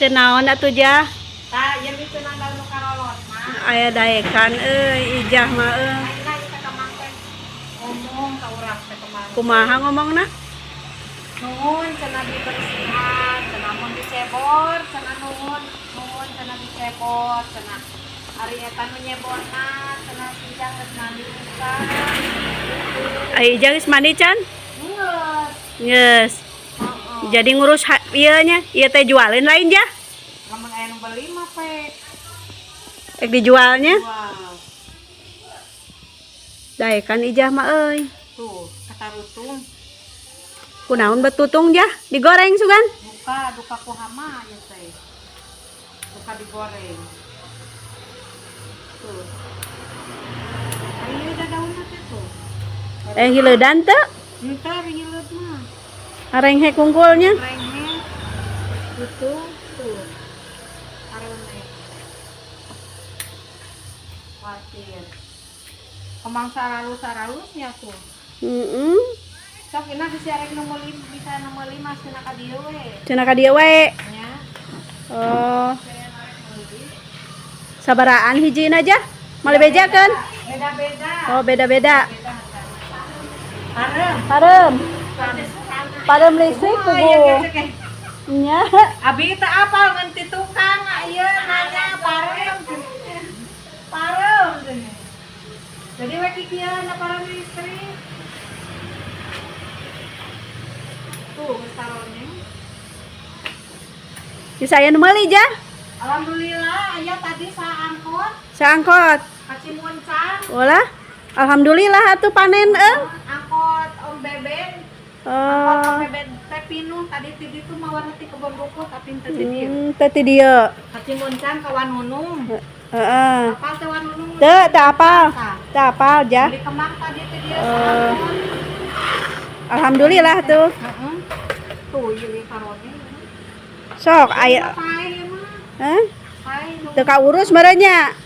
Daekeun naon atuh, Jah? Tah, ieu miceunang daun nu karolot mah. Aya daekan euy Ijah mah euy. Ayeuna ieu teh Kemang teh ngomong ka urang teh Kemang. Kumaha ngomongna? Nuhun cenah dibersihan, cenah mun dicebor, cenah nuhun, nuhun cenah dicebor, cenah. Ari eta nu nyeborna cenah si Ijah geus mandi bukan. Ai Ijah geus mandi can? Geus. Geus. Heeh. Jadi ngurus ieu nya, ieu teh jualeun lain, Jah? Lamun aya nu beli mah pe. Ek dijualnya. Wow. Daekan Ijah mah euy. Tuh, katarutung. Kunaon betutung, Jah? Digoreng sugan? Buka, duka ku hama ya teh. Buka digoreng. Tuh. Ayo udah daunna teh tuh. Eh, hileudan teu? Entar hileud mah. Arenghek kungkulnya. Rengek. Tutung tuh. Arone. Khawatir. Kemang saralus-saralusnya tuh. Heeh. Sok ina bisa rek nu meuli, bisa nu meuli mah cenah ka dieu we. Cenah ka dieu we. Nya. Oh. Sabaraan hijina, Jah? Moal bejakeun? Beda-beda. Oh, beda-beda. Pareum. Pareum. Pareum listrik Oh, iya, puguh. Gitu, Nya. Abi teu apal ngan ti tukang ieu nanya pareum. Pareum. Jadi we kikieu na pareum listrik. Tuh, geus tarone. Bisa aya nu meuli, Jah? Alhamdulillah aya tadi saangkot. Saangkot. Ka Cimuncang. Ulah. Alhamdulillah atuh panen euy. Angkot Om Beben. Angkot Om Oh. Beben teh pinuh tadi ti ditu mawa ti kebon rukuh tapi teu ti dieu. Teu ti dieu. Ka Cimuncang ka Wanunung. Heeh. Apal teh Wanunung? Teu, teu apal. Tah. Teu apal, Jah. Beli Kemang tadi teh dia Oh. saangkot. Alhamdulillah tuh. Heeh. Tuh ieu karone. Sok aya. Paeh ieu mah. Hah? Paeh. Teu kaurus meureun nya.